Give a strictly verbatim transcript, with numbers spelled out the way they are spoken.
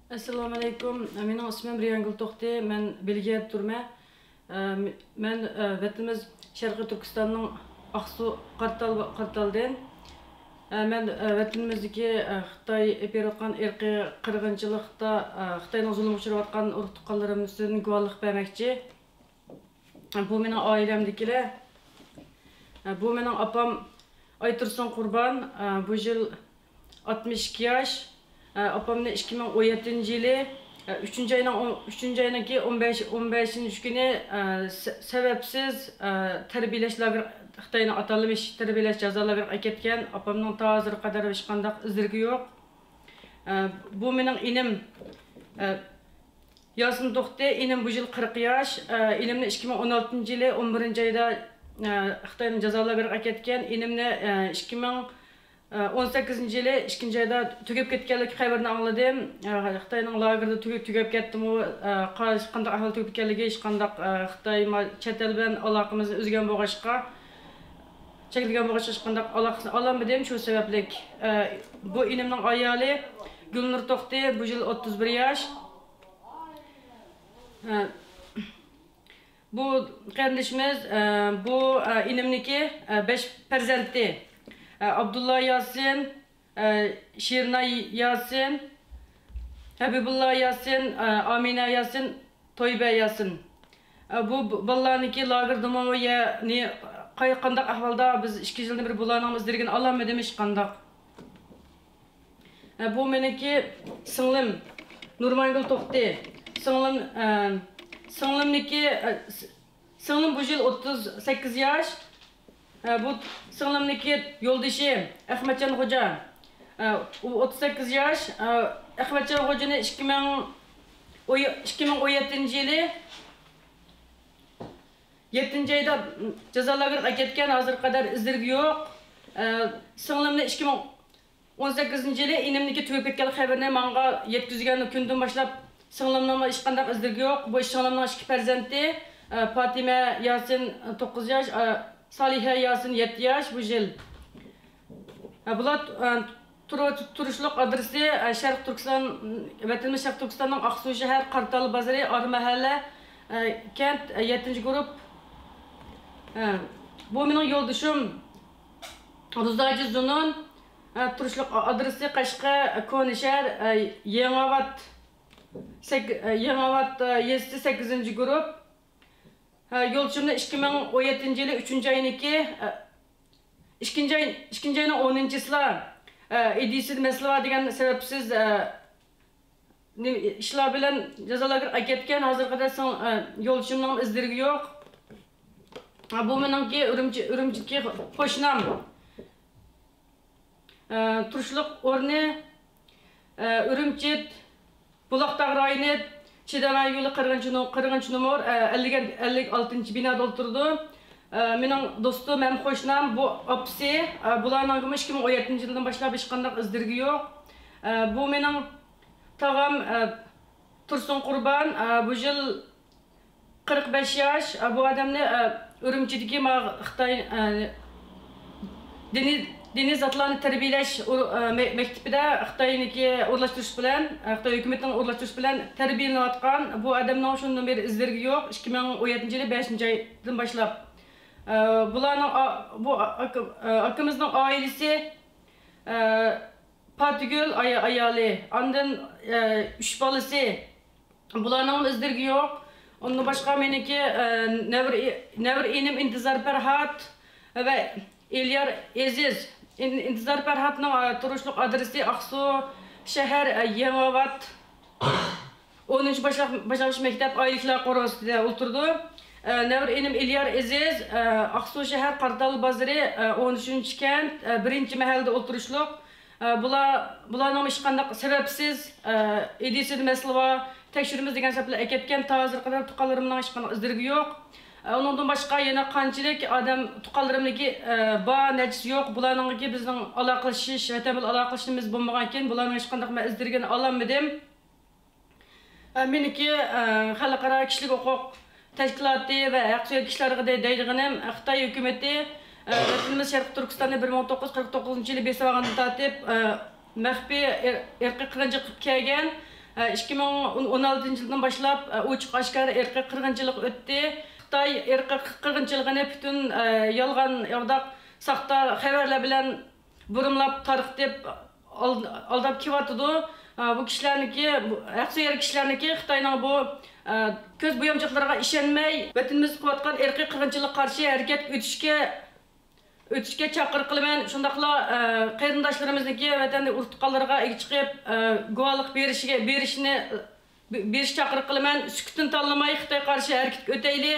ئەسسالامۇئەلەيكۇم. مېنىڭ ئىسمىم رىيانگۈل توختى. مەن بېلگىيەدە تۇرىمەن. مەن ۋەتىنىمىز شەرقىي تۈركىستاننىڭ ئاقسۇ قارتال، قارتالدىن. مەن ۋەتىنىمىزدىكى خىتاي ئېلىپ بېرىۋاتقان ئىرقىي قىرغىنچىلىقتا خىتاينىڭ زۇلۇمىغا ئۇچراۋاتقان ئۇرۇق تۇغقانلىرىمىز ئۈستىدىن گۇۋاھلىق بەرمەكچى. بۇ مېنىڭ ئائىلەمدىكىلەر. بۇ مېنىڭ ئاپام ئايتۇرسۇن قۇربان. بۇ يىل ئاتمىش ئىككى ياش. ئاپامنى ئىككى مىڭ ئون يەتتىنچى يىلى، ئۈچىنچى ئاينىڭ ئون، ئۈچىنچى ئاينىڭكى ئون بەش، ئون بەشىنچى كۈنى، سەۋەبسىز تەربىيەلەش لاگېرى، خىتاينىڭ ئاتالمىش تەربىيەلەش جازا لاگېرىغا ئەكەتكەن. ئاپامنىڭ تا ھازىرغا قەدەر ھېچقانداق ئىز دېرىكى يوق. بۇ مېنىڭ ئىنىم. ياسىن توختى، ئىنىم بۇ يىل قىرىق ياش. ئىنىمنى ئىككى مىڭ ئون ئالتىنچى يىلى ئون بىرىنچى ئايدا خىتاينىڭ جازا لاگېرىغا ئەكەتكەن. ئىنىمنى ئىككى مىڭ ئون سەككىزىنچى يىلى ئىككىنچى ئايدا تۈگەپ كەتكەنلىك خەۋىرىنى ئاڭلىدىم. خىتاينىڭ لاگېرىدا تۈگەپ، تۈگەپ كەتتىمۇ، قانداق ئەھۋالدا تۈگەپ كەتكەنلىكى، ھېچقانداق خىتاي چەت ئەل بىلەن ئالاقىمىزنى ئۈزگەن بولغاچقا، چەكلىگەن بولغاچقا، ھېچقانداق ئالاقىسىنى ئالالمىدىم. شۇ سەۋەبلىك، بۇ ئىنىمنىڭ ئايالى گۈلنۇر توختى، بۇ يىل ئوتتۇز بىر ياش. بۇ قېرىندىشىمىز، بۇ ئىنىمنىڭكى بەش پەرزەنتى. ئابدۇللا ياسىن، شىرناي ياسىن، ھەبىبۇللا ياسىن، ئامىنە ياسىن، تويبە ياسىن. بۇ بالىلارنىڭكى لاگېردىمۇ يا نى-، قاي-، قانداق ئەھۋالدا، بىز ئىككى يىلدىن بېرى بۇلارنىڭ ئىز دېرىكىنى ئالالمىدىم ھېچقانداق. ئە، بۇ مېنىڭكى سىڭلىم نۇرمانگۈل توختى. سىڭلىم، ئە، سىڭلىمنىكى، ئە، س-، سىڭلىم بۇ يىل ئوتتۇز سەككىز ياش. ئە، بۇ سىڭلىمنىكى يولدىشى ئەخمەتجان خوجا. ئە، ئۇ ئوتتۇز سەككىز ياش. ئە، ئەخمەتجان خوجىنى ئىككى مىڭ، ئىككى مىڭ ئون يەتتىنچى يىلى يەتتىنچى ئايدا جازا لاگېرىغا ئەكەتكەن، ھازىرغا قەدەر ئىز دېرىكى يوق. ئە، سىڭلىمنى ئىككى مىڭ ئون سەككىزىنچى يىلى ئىنىمنىڭكى تۈگەپ كەتكەن خەۋىرىنى ماڭا يەتكۈزگەن كۈندىن باشلاپ، سىڭلىمنىڭمۇ ھېچقانداق ئىز دېرىكى يوق. بۇ سىڭلىمنىڭ ئىككى پەرزەنتى، ئە، پاتىمە ياسىن، توققۇز ياش، ئە، سالىھە ياسىن، يەتتە ياش بۇ يىل. ئە، بۇلار، ئە، تۇرۇ-، تۇرۇشلۇق ئادرېسى، ئە، شەرقىي تۈركىستان، ۋەتىنىمىز شەرقىي تۈركىستاننىڭ ئاقسۇ شەھەر قارتال بازىرى، ئارا مەھەللە، ئە، كەنت، ئە، يەتتىنچى گۇرۇپ. ئە، بۇ مېنىڭ يولدىشىم روزاجى زۇنۇن. ئە، تۇرۇشلۇق ئادرېسى قەشقەر، كونا شەھەر، ئە، يېڭىئاۋات، سەك-، ئە، يېڭىئاۋات، ئە، يېزىسى، سەككىزىنچى گۇرۇپ. ئە، يولدىشىمنى ئىككى مىڭ ئون يەتتىنچى يىلى ئۈچىنچى ئاينىڭكى، ئە، ئىككىنچى ئاي، ئىككىنچى ئاينىڭ ئونىنچىسىلا، ئە، ئىدىيىسىدە مەسىلە بار دېگەن سەۋەبسىز، ئە، نېمە ئىشلار بىلەن جازا لاگېرىغا ئەكەتكەن. ھازىرغا قەدەر سىڭ-، ئە، يولدىشىمنىڭ ئىز دېرىكى يوق. ئە، بۇ مېنىڭكى ئۈرۈمچى، ئۈرۈمچىدىكى قوشنام. ئە، تۇرۇشلۇق ئورنى، ئە، ئۈرۈمچى، بۇلاقتاغ رايونى، چىدەمە يولى، قىرغىنچى نو-، قىرغىنچى نومۇر، ئە، ئەللىك، ئەللىك ئالتىنچى بىنادا ئولتۇرىدۇ. ئە، مېنىڭ دوستۇم ھەم قوشنام، بۇ ئاپىسى، ئە، بۇلارنىڭكىمۇ ئىككى مىڭ ئون يەتتىنچى يىلدىن باشلاپ ھېچقانداق ئىز دېرىكى يوق. ئە، بۇ مېنىڭ تاغام، ئە، تۇرسۇن قۇربان، ئە، بۇ يىل قىرىق بەش ياش، ئە، بۇ ئادەمنى، ئە، ئۈرۈمچىدىكى ما-، خىتاي، ئە، دېنىز، دېنىز ئاتلارنى تەربىيەلەش ئۇر-، ئە، مە-، مەكتىپىدە خىتاينىڭكى ئورۇنلاشتۇرۇش بىلەن، ئە، خىتاي ھۆكۈمىتىنىڭ ئورۇنلاشتۇرۇشى بىلەن تەربىيەلىنىۋاتقان بۇ ئادەمنىڭ شۇندىن بېرى ئىز دېرىكى يوق. ئىككى مىڭ ئون يەتتىنچى يىلى بەشىنچى ئايدىن باشلاپ. ئە، بۇلارنىڭ ئا-، بۇ ئا-، ئاكا-، ئە، ئاكىمىزنىڭ ئائىلىسى، ئە، پاتىگۈل ئاي-، ئايالى، ئاندىن، ئە، ئۈچ بالىسى. بۇلارنىڭمۇ ئىز دېرىكى يوق. ئۇندىن باشقا مېنىڭكى، ئە، نەۋرە، نەۋرە ئىنىم ئىنتىزار پەرھات ۋە ئېليار ئېزىز. ئىن-، ئىنتىزار پەرھاتنىڭ، ئە، تۇرۇشلۇق ئادرېسى ئاقسۇ شەھەر، ئە، يېڭىئاۋات ئونىنچى باشلاق-، باشلانغۇچ مەكتەپ ئائىلە ئىشلار قورۇسىدا ئولتۇرىدۇ. ئە، نەۋرە ئىنىم ئېليار ئېزىز، ئە، ئاقسۇ شەھەر قارتال بازىرى، ئە، ئون ئۈچىنچى كەنت، ئە، بىرىنچى مەھەللىدە ئولتۇرۇشلۇق. ئە، بۇلار، بۇلارنىڭ ھېچقانداق سەۋەبسىز، ئە، ئىدىيىسىدە مەسىلە بار، تەكشۈرىمىز دېگەن سەۋەب بىلەن ئەكەتكەن. تا ھازىرغا قەدەر تۇغقانلىرىمنىڭ ھېچقانداق ئىز دېرىكى يوق. ئە، ئۇنىڭدىن باشقا يەنە قانچىلىك ئادەم تۇغقانلىرىمنىڭكى، ئە، بار، نەچچىسى يوق، بۇلارنىڭكى بىزنىڭ ئالاقىلىشىش، ۋەتەن بىلەن ئالاقىلىشىشىمىز بولمىغانكىن، بۇلارنىڭ ھېچقانداق مەن ئىز دېرىكىنى ئالالمىدىم. ئە، مېنىڭكى، ئە، خەلقئارا كىشىلىك ھوقۇق تەشكىلاتى ۋە ھەق سۆيگۈ كىشىلەرگە دەي-، دەيدىغىنىم، خىتاي ھۆكۈمىتى، ئە، ۋەتىنىمىز شەرقىي تۈركىستاننى بىر مىڭ توققۇز يۈز قىرىق توققۇزىنچى يىلى بېسىۋالغاندىن تارتىپ، ئە، مەخپىي ئىر-، ئىرقىي قىرغىنچىلىق قىلىپ كەلگەن. ئىككى مىڭ ئون ئالتىنچى يىلدىن باشلاپ ئوچۇق ئاشكارا ئىرقىي قىرغىنچىلىق ئۆتتى. خىتاي ئىرقىي قىرغىنچىلىقىنى پۈتۈن يالغان، ياۋىداق، ساختا خەۋەرلەر بىلەن بۇرمىلاپ تارقىتىپ، ئالداپ كېلىۋاتىدۇ. بۇ كىشىلەرنىڭكى، ھەقسۆيەر كىشىلەرنىڭكى خىتاينىڭ بۇ كۆز بويامچىلىقلىرىغا ئىشەنمەي، ۋەتىنىمىزدە قىلىۋاتقان ئىرقىي قىرغىنچىلىققا قارشى ھەرىكەتكە ئۆتۈشكە ئۆتۈشكە چاقىرىق قىلىمەن. شۇنداقلا قېرىنداشلىرىمىزنىڭكى ۋەتەندىكى ئۇرۇق تۇغقانلىرىغا ئىگە چىقىپ، گۇۋاھلىق بېرىشىگە بېرىشىنى بېرىش چاقىرىق قىلىمەن. سۈكۈتنى تاللىماي خىتايغا قارشى ھەرىكەتكە ئۆتەيلى.